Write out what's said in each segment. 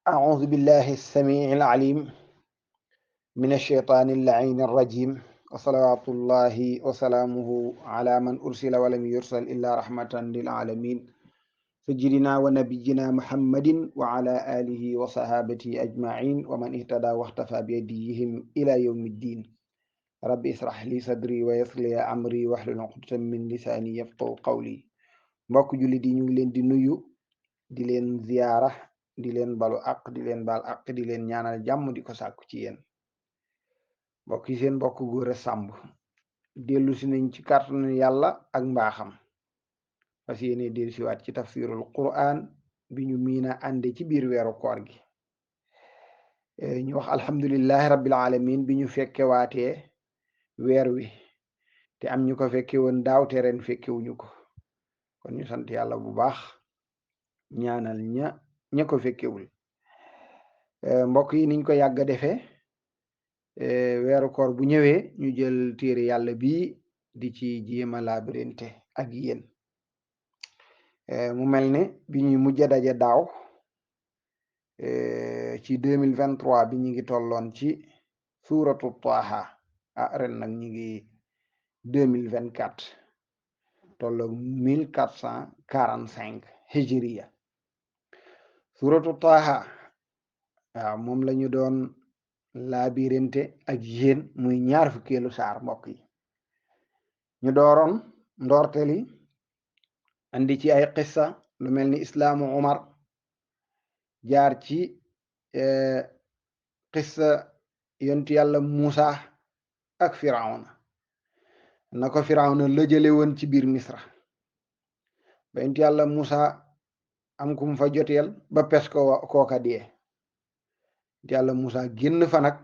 أعوذ بالله السميع العليم من الشيطان اللعين الرجيم وصلوات الله وسلامه على من أرسل ولم يرسل إلا رحمة للعالمين سيدنا ونبينا محمد وعلى آله وصحابته أجمعين ومن اهتدى واختفى بيديهم إلى يوم الدين. رب اشرح لي صدري ويسر لي أمري واحلل عقدة من لساني يفقهوا قولي. mbokk julli di ñu ngi leen di nuyu di leen ziyaara di leen balu àq di leen baal àq di leen ñaanal jàmm di ko sàkku ci yéen mbokk yi. seen mbokk Gora Samb dellu si nañ ci kàttanu yàlla ak mbaaxam fas yéene dellu siwaat ci tafsirul quran bi ñu miina ànde ci biir weeru koor gi. ñu wax alhamdulillahi rabbil alamin bi ñu fekke waatee weer wi te am ñu ko fekke woon daaw te ren fekkewuñu ko, kon ñu sant yàlla bu baax, ñaanal ña ko fekkewul. mbokk yi niñ ko yàgg a defee weeru koor bu ñëwee ñu jël téere yàlla bi di ci jéema labirinte ak yéen. mu mel ne bi ñuy mujj a daje daaw ci 2023 bi ñu ngi tolloon ci suuratu Taaha. ren nag ñu ngi 2024 tolloog 1445 hijriya. suuratu Taaha waaw moom la ñu doon labirinte ak yéen, muy ñaar fukkeelu saar mbokk yi. ñu dooroon ndoorteli andi ci ay qissa lu mel ni islaamu Umar, jaar ci qissa yontu yàlla Muusa ak Firawna, na ko Firawna la jële woon ci biir Misra ba yontu yàlla Muusa am kum fa joteel ba pes ko kooka dee. yontu yàlla Muusa génn fa nag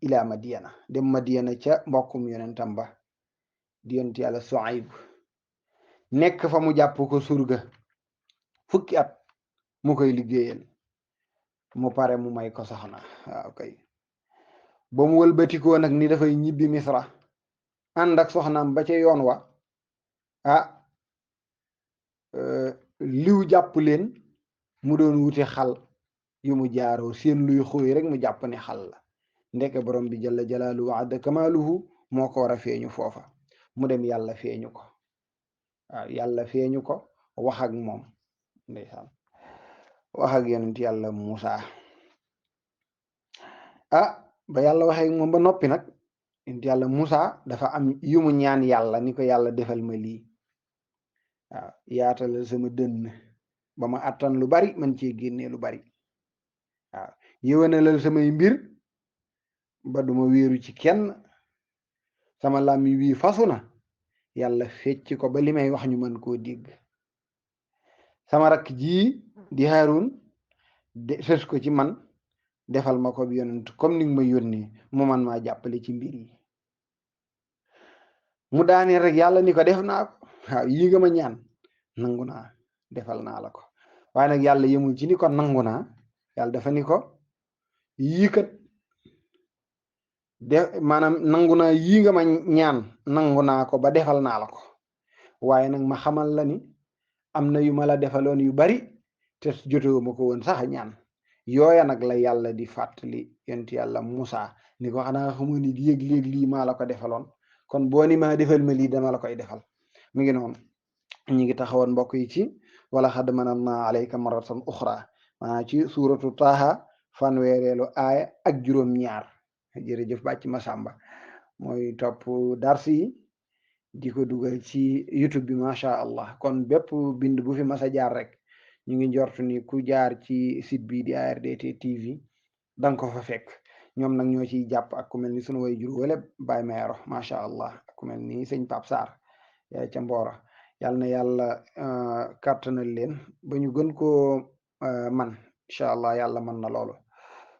ila Madiyana, dem Madiyana ca mbokkum yonentam ba di yontu yàlla Suayb, nekk fa mu jàpp ko surga fukki at mu koy liggéeyal, mu pare mu may ko soxna. waaw kay ba mu wëlbatikoo nag ni dafay ñibbi Misra ànd ak soxnaam ba ca yoon wa liw jàpp leen mu doon wuti xal yu mu jaaroo, seen luy xooy rek mu jàpp ne xal la, ndeke borom bi jalla jalaaluhu wa adda kamaaluhu moo ko war a feeñu foofa. mu dem yàlla feeñu ko, waaw yàlla feeñu ko wax ak moom, ndeysaan wax ak yonent yàlla Muusa. ba yàlla waxee moom ba noppi nag yonent yàlla Muusa dafa am yu mu ñaan yàlla ni ko yàlla defal ma lii. waaw yaatalal sama dënn ba ma attan lu bari man cee génnee lu bari. waaw yëwanalal samay mbir ba duma wéeru ci kenn. sama làmmiñ wi fasu na, yàlla fecc ko ba li may wax ñu mën koo dégg. sama rakk ji di Haarun sës ko ci man, defal ma ko bi yonent comme ni nga ma yónnee mu man maa jàppale ci mbir yi. mu daanee rek yàlla ni ko def naa ko. waaw yii nga ma ñaan nangu naa, defal naa la ko. waaye nag yàlla yemul ci ni ko nangu naa, yàlla dafa ni ko yii kat maanaam nangu naa yii nga ma ñaan nangu naa ko ba defal naa la ko, waaye nag ma xamal la ni am na yu ma la defaloon yu bari te jotewuma ko woon sax ñaan. yooya nag la yàlla di fàttali yonent yàlla Muusa ni ko xanaa xamoo ni léeg-léeg lii maa la ko defaloon, kon boo ni maa defal ma lii dama la koy defal. mi ngi noonu ñi ngi taxawoon mbokk yi ci wala xad manannaa alayka marratan uxra, maanaam ci suuratu Taaha fanweereelu aaya ak juróom-ñaar. jërëjëf bàcc Masamba mooy topp dars yi di ko dugal ci YouTube bi macha allah. kon bépp bind bu fi mas a jaar rek ñu ngi njortu ni ku jaar ci site bi di ARDT TV danga ko fa fekk. ñoom nag ñoo ciy jàpp ak ku mel ni sunu way jur wala Baye Mayoro macha allah, ak ku mel ni sëñ Pape Sarr ca Mboora. yàlla na yàlla kàttanal leen ba ñu gën koo man incha allah, yàlla mën na loolu.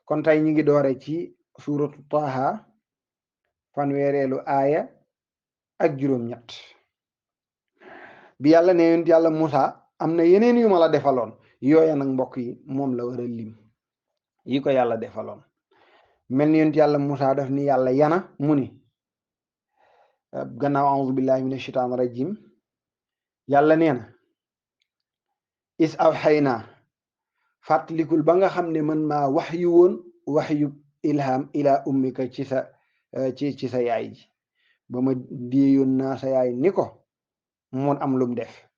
kon tey ñu ngi doore ci suuratu Taaha fanweereelu aaya ak juróom-ñett bi yàlla ne yonent yàlla Muusa am na yeneen yu ma la defaloon. yooya nag mbokk yi moom la war a lim yi ko yàlla defaloon. mel ni yonent yàlla Muusa daf ni yàlla yana mu ni gannaaw auzu billahi min ashaitan rajim, yàlla nee na is awxaynaa fàttalikul ba nga xam ne man maa wax yu woon wax yu ilham ila ummika ci sa ci sa yaay ji ba ma déeyoon naa sa yaay ni ko mun am lum def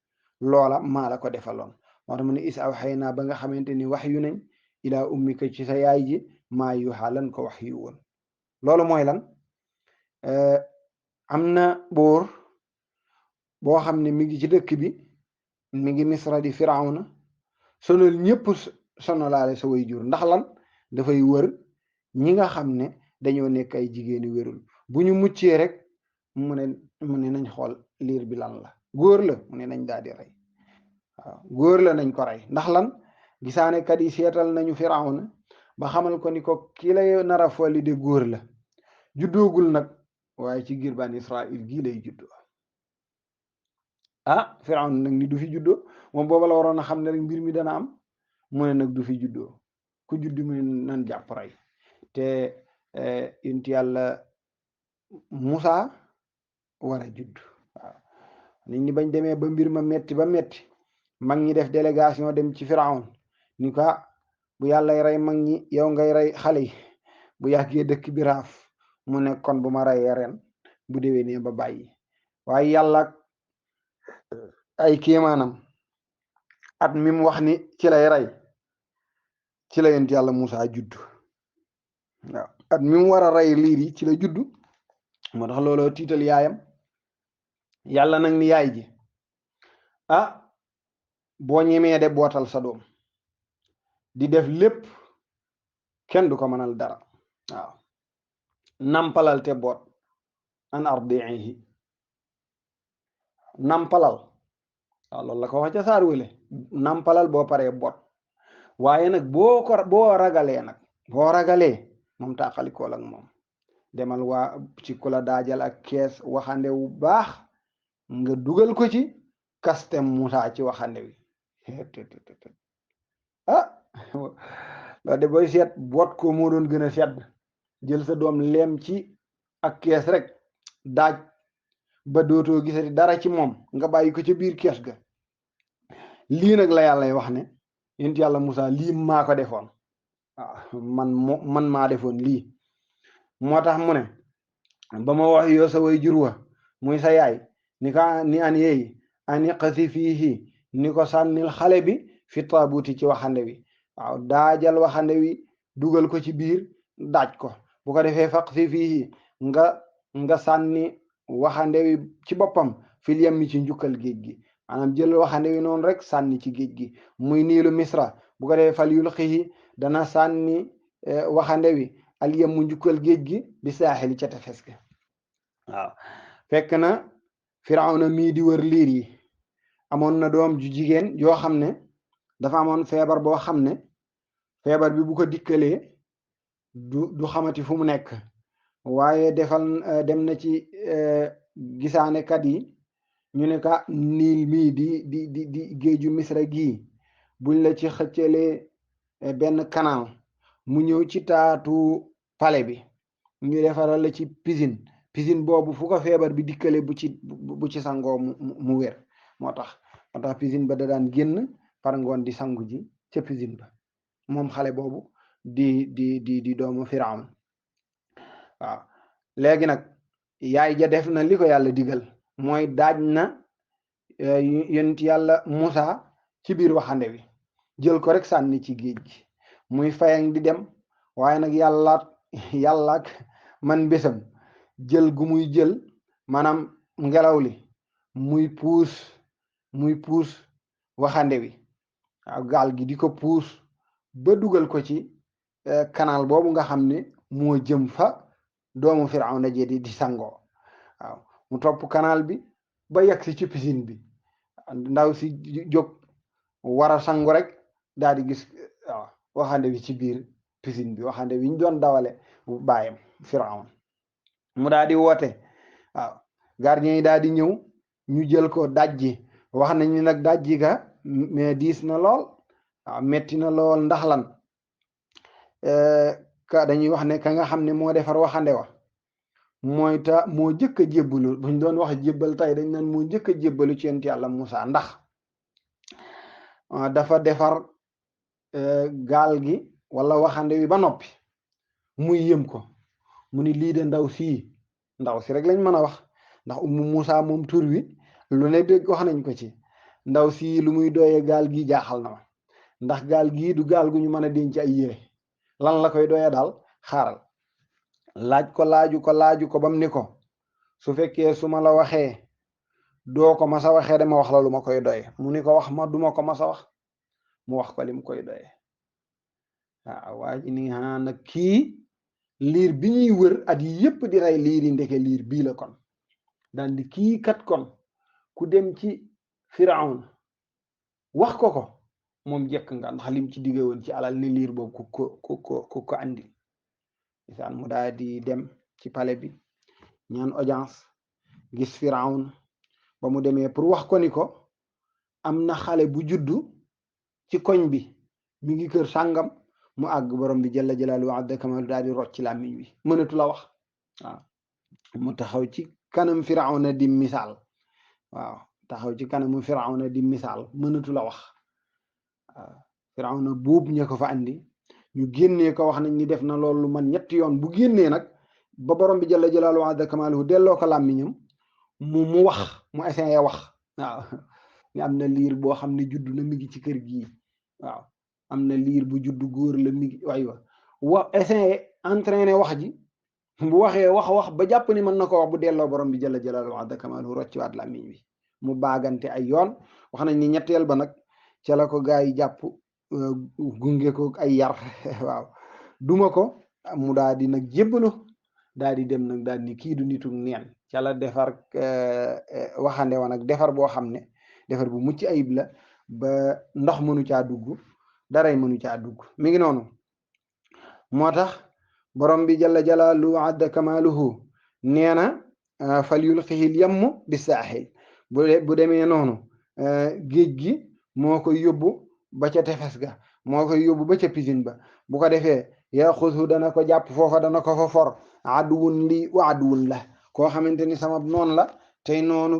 loola maa la ko defaloon moo tax mu ne is aw xëy naa ba nga xamante ni wax yu nañ ila ummika ci sa yaay ji maa yu xaalan ko wax yu woon loolu mooy lan am na buur boo xam ne mi ngi ci dëkk bi mi ngi misra di firawna sonal ñëpp sonalaale sa way jur ndax lan dafay wër ñi nga xam ne dañoo nekk ay jigéeni wérul bu ñu muccee rek mu ne nañ xool liir bi lan la góor la mu ne nañ daal di rey waaw góor la nañ ko rey ndax lan gisaanekat yi seetal nañu firawna ba xamal ko ni ko kii lay nar a folli de góor la juddoogul nag waaye ci giir bani Israil gii lay juddoo firawna nag ni du fi juddoo moom booba la waroon a xam ne rek mbir mi dana am mu ne nag du fi juddoo ku juddu mu nan jàpp rey te yonent yàlla Musa war a judd waaw nit ñi bañ demee ba mbir ma metti ba metti mag ñi def délégation dem ci firawn ni ko bu yàllay rey mag ñi yow ngay rey xale yi bu yàggee dëkk bi raaf mu ne kon bu ma reyee ren bu déwénee ba bàyyi waaye yàlla ay kéemaanam at mi mu wax ni ci lay rey ci la yonent yàlla Musa judd waaw at mi mu war a rey liir yi ci la judd moo tax looloo tiital yaayam yàlla nag ni yaay ji boo ñemee de bootal sa doom di def lépp kenn du ko mënal dara waaw nampalal te boot an ardiihi nampalal waaw loolu la ko wax ca saar wele nampalal boo paree boot waaye nag boo ragalee moom tàqalikool ak moom demal waa ci ku la daajal ak kees waxande wu baax nga dugal ko ci kastem Musa ci waxande wi loolu de booy seet boot ko moo doon gën a sedd jël sa doom leem ci ak kees rek daaj ba dootoo gisati dara ci moom nga bàyyi ko ci biir kees ga lii nag la yàlla wax ne yonent yàlla Musa lii maa ko defoon waaw man maa defoon lii moo tax mu ne ba ma wax yoo sa way jur wa muy sa yaay ni ka ni an yeey ani qasi fiihi ni ko sànnil xale bi fi taabuti ci waxande wi waaw daajal waxande wi dugal ko ci biir daaj ko bu ko defee faqsi fiihi nga sànni waxande wi ci boppam fil yammi ci njukkal géej gi maanaam jël waxande wi noonu rek sànni ci géej gi muy niilu misra bu ko defee fal yulqihi dana sànni waxande wi al yammu njukkal géej gi bi saaxili ca tefes ga waaw fekk na firawna mii di wër liir yi amoon na doom ju jigéen joo xam ne dafa amoon feebar boo xam ne feebar bi bu ko dikkalee du xamati fu mu nekk waaye dem na ci gisaanekat yi ñu ne ka niil mii di géeju misra gii buñ la ci xëccalee benn canal mu ñëw ci taatu pale bi ñu defaral la ci piscine boobu fu ko feebar bi dikkale bu ci sangoo mu wér moo tax piscine ba da daan génn par ngoon di sangu ji ca piscine ba moom xale boobu di doomu Firawn waaw léegi nag yaay ja def na li ko yàlla digal mooy daaj na yonent yàlla Musa ci biir waxande wi jël ko rek sànni ci géej gi muy fayang di dem waaye nag yàllaak man bésam jël gu muy jël maanaam ngelaw li muy puus waxande wi waaw gaal gi di ko puus ba dugal ko ci canal boobu nga xam ne moo jëm fa doomu Firawna je di sangoo waaw mu topp canal bi ba yegg si ci piscine bi ndaw si jóg war a sangu rek daal di gis waaw waxande wi ci biir piscine bi waxande wi ñu doon dawale baayam Firawna mu daal di woote waaw gardien yi daal di ñëw ñu jël ko dajji wax nañ ni nag dajji ga mais diis na lool waaw metti na lool ndax lan dañuy wax ne ka nga xam ne moo defar waxande wa moo jëkk a jébbalu buñ doon wax jébbal tey dañ naan moo jëkk a jébbalu ci yonent yàlla Musa ndax dafa defar gaal gi wala waxande wi ba noppi muy yëm ko mu ni lii de ndaw si rek lañ mën a wax ndax Ummu Muusa moom tur wi lu ne dégg wax nañ ko ci ndaw si lu muy doyee gaal gi jaaxal na ma ndax gaal gii du gaal gu ñu mën a denc ay yére lan la koy doyee daal xaaral laaju ko bam ni ko su fekkee su ma la waxee doo ko mas a waxee dama wax la lu ma koy doyee mu ni ko wax ma duma ko mas a wax mu wax ko lim koy doyee waaw waa ji ni nag kii liir bi ñuy wër at yi yépp di rey liir yi ndeke liir bii la kon daan di kii kat kon ku dem ci Firawna wax ko moom jekk nga ndax lim ci digge woon ci alal ni liir boobu ku ko andi isaan mu daal di dem ci palais bi ñaan audience gis Firawna ba mu demee pour wax ko ni ko am na xale bu juddu ci koñ bi mi ngi kër sàngam mu àgg borom bi jalla jalaalu wa azza kamaalu daal di rocc ci làmmiñ wi mënatu la wax waaw mu taxaw ci kanam Firawna di misaal waaw taxaw ci kanamu Firawna di misaal mënatu la wax waaw Firawna buub ña ko fa andi ñu génnee ko wax nañ ni def na loolu man ñetti yoon bu génnee nag ba borom bi jalla jalaalu wa azza kamaalu delloo ko làmmiñam mu wax mu essayé wax waaw ni am na liir boo xam ne juddu na mi ngi ci kër gii waaw am na liir bu juddu góor la mi ngi wax essayé entraîné wax ji bu waxee wax ba jàpp ni mën na ko wax bu delloo borom bi jalla jalaaluhu wa azza kamaaluhu rocciwaat làmmiñ wi mu baagante ay yoon wax nañ ni ñetteel ba nag ca la ko gaa yi jàpp gunge ko ay yar waaw duma ko mu daal di nag jébbalu daal di dem nag daal ni kii du nitu neen ca la defar waxande woon ak defar boo xam ne defar bu mucc ayib la ba ndox mënu caa dugg daray mënu caa dugg mi ngi noonu moo tax borom bi jalla jalaaluhu wa azza kamaaluhu nee na fal yulqihil yammu bi saaxil bu demee noonu géej gi moo koy yóbbu ba ca tefes ga moo koy yóbbu ba ca piscine ba bu ko defee yaxusu dana ko jàpp foofa dana ko fa for aduwun lii wa aduwun la koo xamante ni sama noon la tey noonu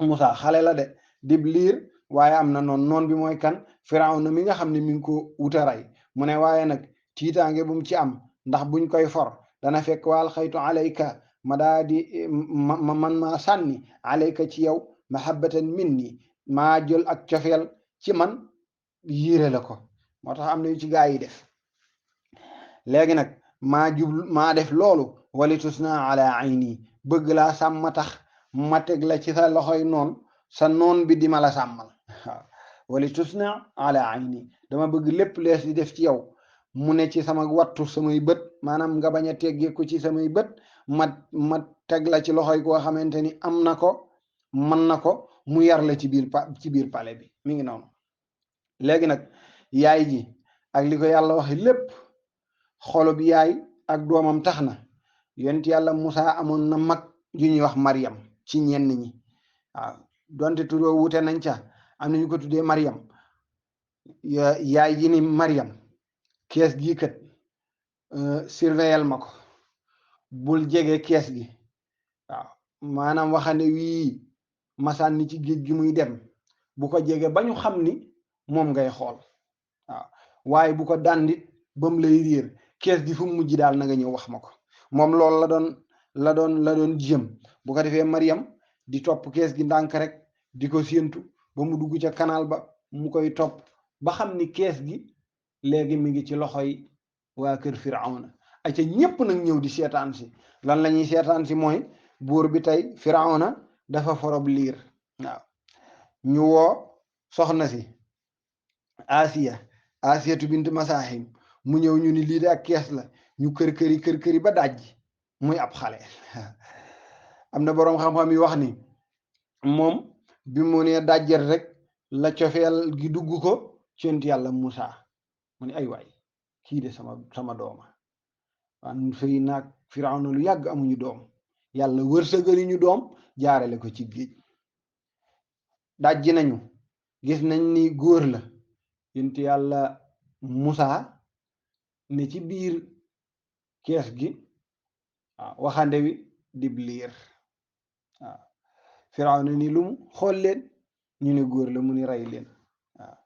Musa xale la de dib liir waaye am na noon bi mooy kan Firawna mi nga xam ne mi ngi ko wutaray mu ne waaye nag tiitaange bu mu ci am ndax buñ koy for dana fekk waal xaytu alayka ma daa di man maa sànni alayka ci yow mahabbatan minni maa jël ak cofeel ci man yiire la ko moo tax am na yu ci gaa yi def léegi nag maa def loolu wali tusna ala ayni bëgg laa sàmm tax ma teg la ci sa loxoy noon sa noon bi di ma la sàmmal waaw wali tusna ala ayni dama bëgg lépp lees di def ci yow mu ne ci sama wattu samay bët maanaam nga bañ a teggeeku ci samay bët ma teg la ci loxoy koo xamante ni am na ko mën na ko mu yar la ci biir palais bi mi ngi noonu léegi nag yaay ji ak li ko yàlla waxe lépp xolub yaay ak doomam tax na yonent yàlla Musa amoon na mag ju ñuy wax Mariam ci ñenn ñi waaw donte turoo wute nañ ca am na ñu ko tuddee Mariam yaay ji ni Mariam kees gi kat surveiller ma ko bul jege kees gi waaw maanaam waxande wii masaan ni ci géej gi muy dem bu ko jege ba ñu xam ni moom ngay xool waaw waaye bu ko dandit ba mu lay réer kees gi fu mu mujj daal na nga ñëw wax ma ko moom loolu la doon jëm bu ko defee Mariam di topp kees gi ndànk rek di ko séentu ba mu dugg ca canal ba mu koy topp ba xam ni kees gi léegi mi ngi ci loxoy waa kër Firawna aca ñépp nag ñëw di seetaan si lan la ñuy seetaan si mooy buur bi tey Firawna dafa forob liir waaw ñu woo soxna si Asiyatu bint Masahim mu ñëw ñu ni lii de ak kees la ñu kër-këri ba dajji muy ab xale am na boroom xam-xam yi wax ni moom bi mu ne dajjet rek la cofeel gi dugg ko ci yonent yàlla Musa mu ne ay waay kii de sama dooma waan fay naag Firawna lu yàgg amuñu doom yàlla wërsëgali ñu doom jaarale ko ci géej dajji nañu gis nañ ni góor la yonent yàlla Musa ne ci biir kees gi waaw waxande wi dib liir waaw Firawna ni lu mu xool leen ñu ne góor la mu ni rey leen waaw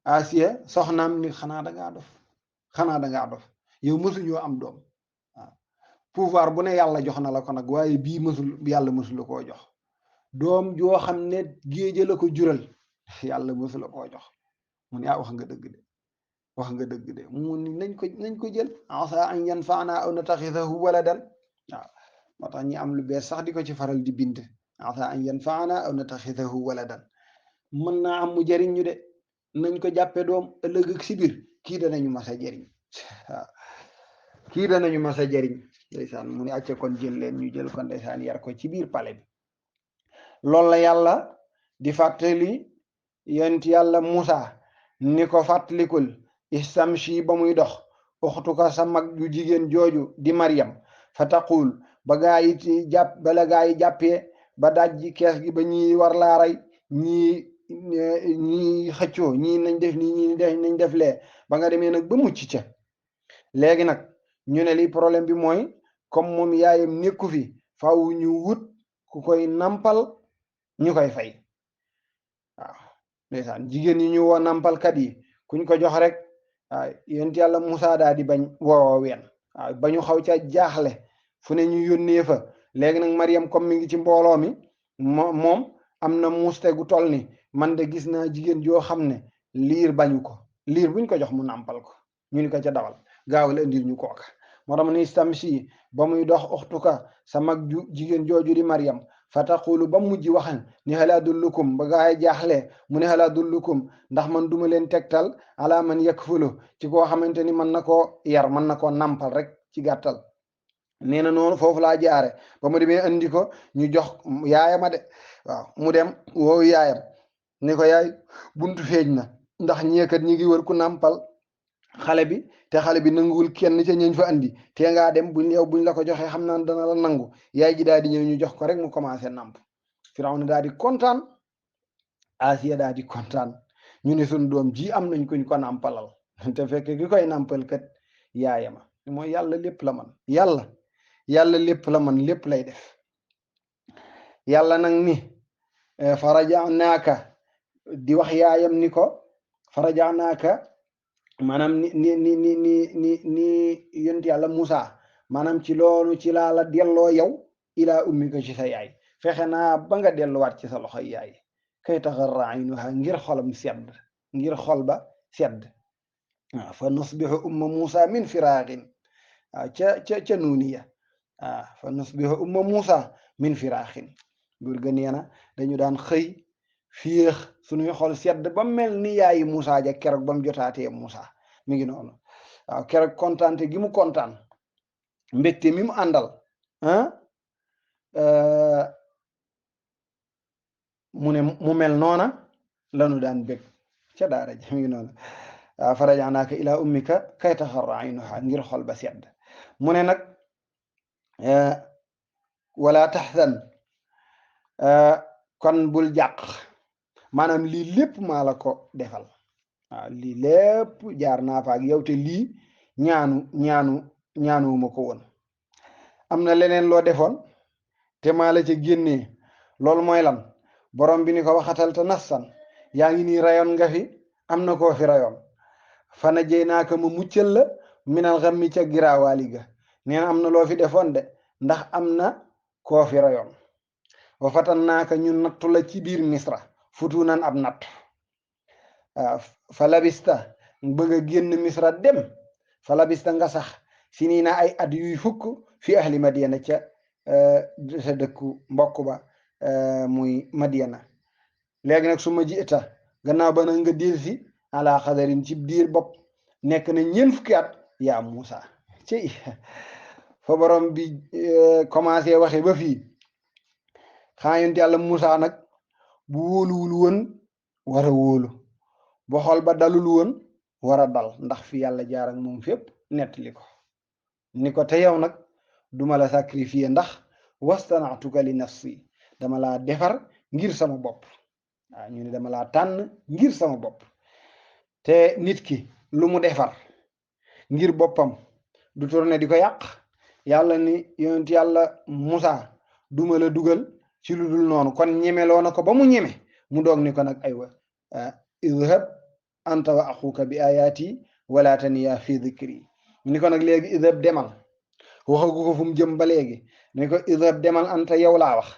Asiya soxnaam ni xanaa dangaa dof xanaa dangaa dof yow mësuñoo am doom waaw pouvoir bu ne yàlla jox na la ko nag waaye bii mësul yàlla mësula koo jox doom joo xam ne géeja la ko jural yàlla mësula koo jox mu ne wax nga dëgg de wax nga dëgg de mu ni nañ ko jël asa an yanfaana aw nataxisahu waladan waaw moo tax ñi am lu bees sax di ko ci faral di bind asa an yanfaana aw nataxisahu waladan mën naa am mu jariñ ñu de nañ ko jàppe doom ëllëg ak si biir kii danañu mas a jariñ waaw kii danañu mas a jariñ ndeysaan mu ne acca kon jël leen ñu jël ko ndeysaan yar ko ci biir pale bi loolu la yàlla di fàttali yonent yàlla Musa ni ko fàttalikul istamshi ba muy dox uxtuka sa mag ju jigéen jooju di Maryam fa taqul ba gaa yi bala gaa yi jàppee ba dajji kees gi ba ñii war laa rey ñii xëccoo ñii nañ def nii ñii nañ def lee ba nga demee nag ba mucc ca léegi nag ñu ne li problème bi mooy comme moom yaayam nekku fi faaw ñu wut ku koy nampal ñu koy fay waaw ndeysaan jigéen ñi ñu woo nampalkat yi kuñ ko jox rek waaw yonent yàlla Musaa daa di bañ woowoo ween waaw ba ñu xaw ca jaaxle fu ne ñu yónnee fa léegi nag Mariam comme mi ngi ci mbooloo mi moom am na muste gu toll ni man de gis naa jigéen joo xam ne liir bañu ko liir buñ ko jox mu nàmpal ko ñu ni ko ca dawal gaawal indil ñu kooka moo tax mu ni istamshi ba muy dox uxtuka sa mag ju jigéen jooju di Mariam fa taqulu ba mujj waxan ni hal adullukum ba gaay jaaxle mu ne hal adullukum ndax man duma leen tegtal ala man yakfulu ci koo xamante ni mën na koo yar mën na koo nampal rek ci gàttal nee na noonu foofu laa jaare ba mu demee andi ko ñu jox yaayama de waaw mu dem woowu yaayam ni ko yaay buntu feeñ na ndax ñeekat ñi ngi wër ku nampal xale bi te xale bi nanguwul kenn ca ñeñ fa andi te ngaa dem buñ la ko joxee xam naa dana la nangu yaay ji daal di ñëw ñu jox ko rek mu commencé namp Firawna daal di kontaan Asiya daal di kontaan ñu ne suñ doom ji am nañ kuñ ko nampalal te fekk ki koy nampal kat yaayama mooy yàlla lépp la man yàlla lépp la man lépp lay def yàlla nag ni farajaanaaka di wax yaayam ni ko farajaanaaka maanaam ni yonent yàlla Musaa maanaam ci loolu ci laa la delloo yow ilaa ummika ci sa yaay fexe naa ba nga delluwaat ci sa loxoy yaay kay taxarra aynuha ngir xolam sedd ngir xol ba sedd waaw fa nusbihu umma Musaa min firaaxin waaw ca nuuniya waaw fa nusbihu umma Musaa min firaaxin góor ga nee na dañu daan xëy féex suñuy xol sedd ba mel ni yaayi Musaa ja keroog ba mu jotaatee Musaa mi ngi noonu waaw keroog kontaante gi mu kontaan mbégte mi mu àndal mu ne mu mel noona lanu daan bég ca daara ji mi ngi noonu waaw farajaanaaka ilaa ummika kay taxarra aynuha ngir xol ba sedd mu ne nag wala taxzan kon bul jàq maanaam lii lépp maa la ko defal waaw lii lépp jaar naa fa ak yow te lii ñaanuwuma ko woon am na leneen loo defoon te maa la ca génnee loolu mooy lan borom bi ni ko waxatal te nassan yaa ngi nii rayoon nga fi am na koo fi rayoon fana jey naaka ma muccal la minal xam mi ca giraawaali ga nee na am na loo fi defoon de ndax am na koo fi rayoon wa fatan naaka ñu nattu la ci biir misra futu nan ab natt fa labista bëgg a génn misra dem fa labista nga sax si nii na ay at yuy fukk fi ahli madiana ca sa dëkku mbokk ba muy madiana léegi nag su ma jiita gannaaw ba nag nga dir si ala xadarin ci diir bopp nekk na ñeent fukki at yaa Musa ci fa borom bi commencé waxe ba fii xanaa yonent yàlla Musa nag bu wóoluwul woon war a wóolu bu xol ba dalul woon war a dal ndax fi yàlla jaar ak moom fépp nettali ko ni ko te yow nag duma la sacrifier ndax wastanaatuka li nafsi dama laa defar ngir sama bopp waaw ñu ne dama laa tànn ngir sama bopp te nit ki lu mu defar ngir boppam du tourné di ko yàq yàlla ni yonent yàlla Musa duma la dugal ci lu dul noonu kon ñemeloo na ko ba mu ñeme mu doog ni ko nag aywa idhab anta wa axuka bi ayati wala taniya fi dhikri ni ko nag léegi idab demal waxagu ko fu mu jëm ba léegi ni ko idab demal anta yow laa wax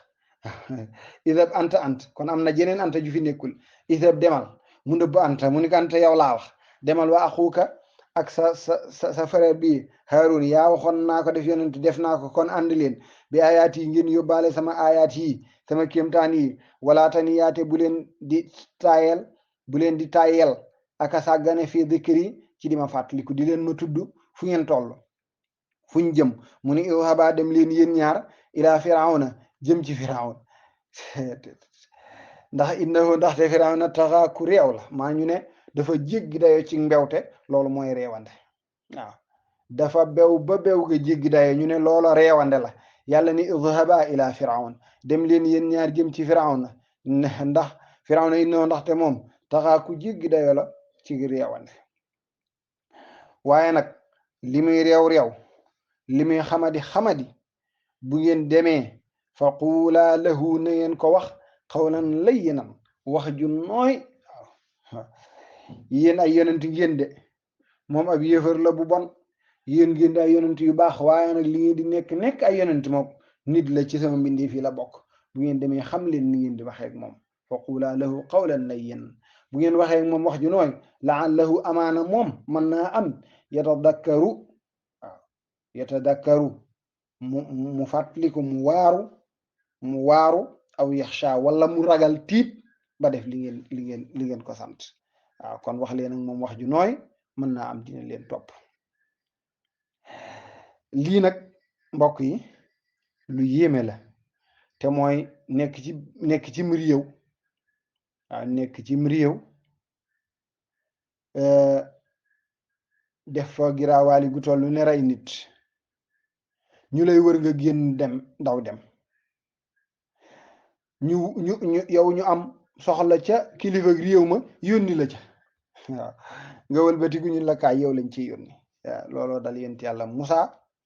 idab ant kon am na jeneen anta ju fi nekkul idab demal mu nëbb anta mu ni ko anta yow laa wax demal wa axuka ak sa frère bi Haarun yaa waxoon naa ko def yonent def naa ko kon ànd leen bi ayaat yi ngeen yóbbaale sama ayaat yi sama kéemtaan yi wala tani yaate bu leen di tayel aka sàggane fii dikri ci di ma fàttaliku di leen ma tudd fu ngeen toll fuñ jëm mu ni idhabaa dem leen yéen ñaar ila firawna jëm ci firawn ndaxte firawna taxa ku réew la maa ñu ne dafa jéggi dayo ci mbewte loolu mooy reewande waaw dafa bew ba bew ga jéggi dayo ñu ne loola reewande la yàlla ni idhabaa ila firawn dem leen yéen ñaar jëm ci firawna ndax firawna innahu ndaxte moom taxa ku jéggi dayo la ci reewande waaye nag li muy réew li muy xamadi bu ngeen demee fa quulaa lahu na ngeen ko wax qawlan layyinan wax ju nooy waaw yéen ay yonent ngeen de moom ab yéefar la bu bon yéen ngeen di ay yonent yu baax waaye nag li ngeen di nekk ay yonent moom nit la ci sama mbindi fii la bokk bu ngeen demee xam leen ni ngeen di waxee ak moom fa quulaa lahu qawlan layyinan bu ngeen waxee ak moom wax ju nooy la'allahu amaana moom mën naa am yatadakkaru mu fàttaliku mu waaru aw yaxsha wala mu ragal tiit ba def li ngeen ko sant waaw kon wax leen ak moom wax ju nooy mën naa am dina leen topp lii nag mbokk yi lu yéeme la te mooy nekk ci réew waaw nekk ci réew def fa giraawaali gu toll ne rey nit ñu lay wër nga génn daw dem yow ñu am soxla ca kilifa réew ma yónni la ca waaw nga wëlbatiku ñu la kaay yow lañ ciy yónni waaw looloo dal yent yàlla Musa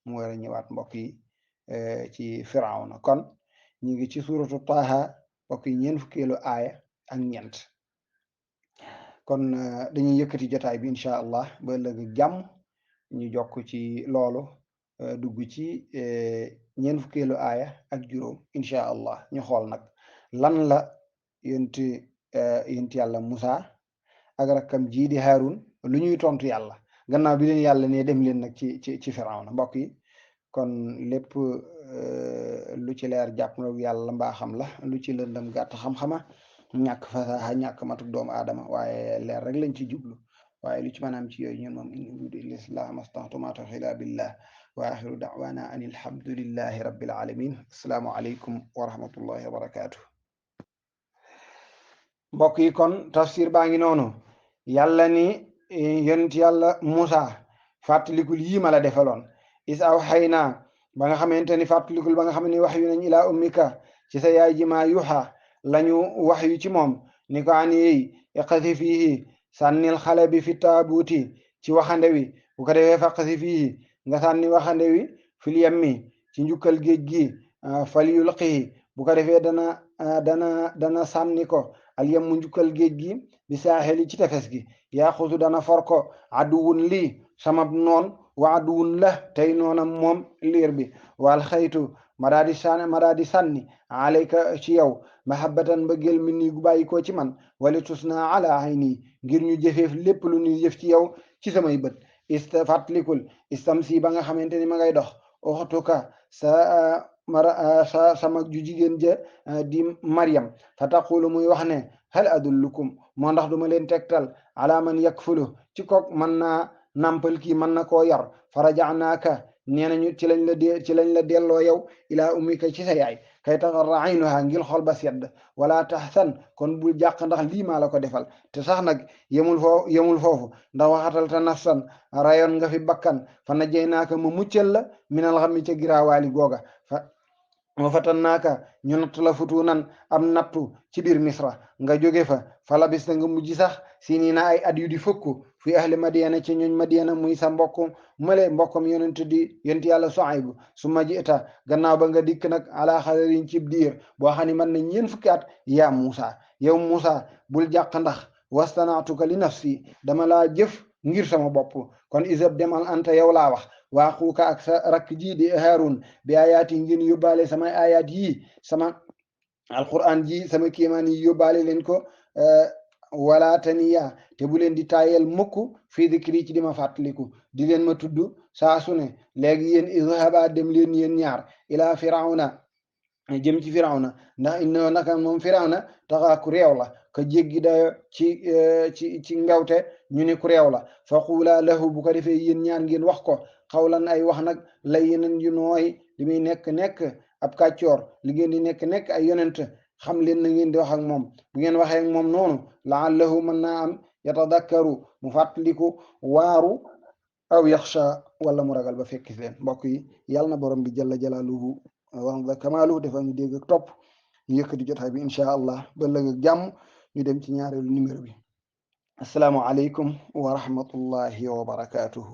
mu war a ñëwaat mbokk yi ci Firawna kon ñu ngi ci suratu Taaha mbokk yi ñeent fukkeelu aaya ak ñeent kon dañuy yëkkati jotaay bi incha allah ba ëllëg jàmm ñu jokk ci loolu dugg ci ñeent fukkeelu aaya ak juróom incha allah ñu xool nag lan la yent yàlla Musa ak rakkam jii di Haarun lu ñuy tontu yàlla gannaaw bi leen yàlla ne dem leen nag ci Firawna mbokk yi kon lépp lu ci leer jàpp na yàlla mbaa xam la lu ci lëndëm gàtt xam-xama ñàkk fasaxa ñàkk matuk doomu aadama waaye leer rek lañ ci jublu waaye lu ci maanaam ci yooyu ñun moom in uriidu illa l-islaaha mastata'tu ma tawfiiqi illa billah wa axiru da'waana an alhamdulillahi rabbil alamin assalaamu aleykum wa rahmatullahi wa barakatuh mbokk yi kon tafsir baa ngi noonu yàlla ni yonent yàlla Musa fàttalikul yii ma la defaloon is awxaynaa ba nga xamante ni fàttalikul ba nga xam ne wax yu nañ ilaa ummika ci sa yaay ji maa yuxa lañu wax yu ci moom ni ko an yey iqasi fiihi sànnil xale bi fi taabuuti ci waxande wi bu ko defee faqasi fiihi nga sànni waxande wi fil yammi ci njukkal géej gi fal yulqihi bu ko defee dana sànni ko al yammu njukkal géej gi bi saaxeli ci tefes gi yaaxusu dana for ko aduwun lii samab noon wa aduwun la tey noonam moom liir bi wal xaytu ma daa di sànni alayka ci yow mahabbatan mbëggeel min nii gu bàyyi ko ci man wali tusna ala ayni ngir ñu jëfeef lépp lu ñuy jëf ci yow ci samay bët fàttalikul istamsi ba nga xamante ni ma ngay dox oxtuka sama ju jigéen ja di Maryam fa taqulu muy wax ne hal adullukum moo ndax duma leen tegtal ala man yakfulu ci kook mën naa nampal kii mën na koo yar farajaanaaka nee nañu ci lañ la delloo yow ilaa ummika ci sa yaay kay taxarra aynuha ngir xol ba sedd wala tahzan kon bul jàq ndax lii maa la ko defal te sax nag yemul foofu ndax waxatal ta nafsan rayoon nga fi bakkan fa najjaynaaka ma muccal la minal xammi ca giraawaali googa wa fatannaaka ñu natt la futuunan am nattu ci biir misra nga jóge fa labista nga mujj sax sinina ay at yu di fukk fi ahli madiyana ci ñooñ madiyana muy sa mbokkum yonent yàlla Suayb su ma jiita gannaaw ba nga dikk nag ala xalarin cib diir boo xam ne mën na ñeen fukki at yaa Musa yow Musa bul jàq ndax wastanaatuka li nafsi dama laa jëf ngir sama bopp kon isab demal anta yow laa wax waaxuuka ak sa rakk ji di Haarun bi ayaat yi ngeen yóbbaale samay ayaat yii sama alquran ji sama kéemaan yi yóbbaale leen ko wala taniya te bu leen di taayel mukk fii dikri ci di ma fàttaliku di leen ma tudd saa su ne léegi yéen izhaba dem leen yéen ñaar ila firawna jëm ci firawna ndax inna naka moom firawna taxa ku réew la ka jéggi dayo ci ngawte ñu ne ku réew la fa quula lahu bu ko defee yéen ñaar ngeen wax ko xawlan ay wax nag lay yeneen yu nooy li muy nekk ab kàccoor li ngeen di nekk ay yonent xam leen na ngeen di wax ak moom bu ngeen waxee ak moom noonu laallahu mën naa am yatadakkaru mu fàttaliku waaru aw yaxsha wala mu ragal ba fekki leen mbokk yi yàlla na borom bi jalla jalaaluhu wa kamaaluhu dafa ñu dégg ak topp ñu yëkkati jotaay bi incha allah ba ëllëg ak jàmm ñu dem ci ñaareelu numéro bi assalaamu aleykum wa rahmatullahi wa barakatuhu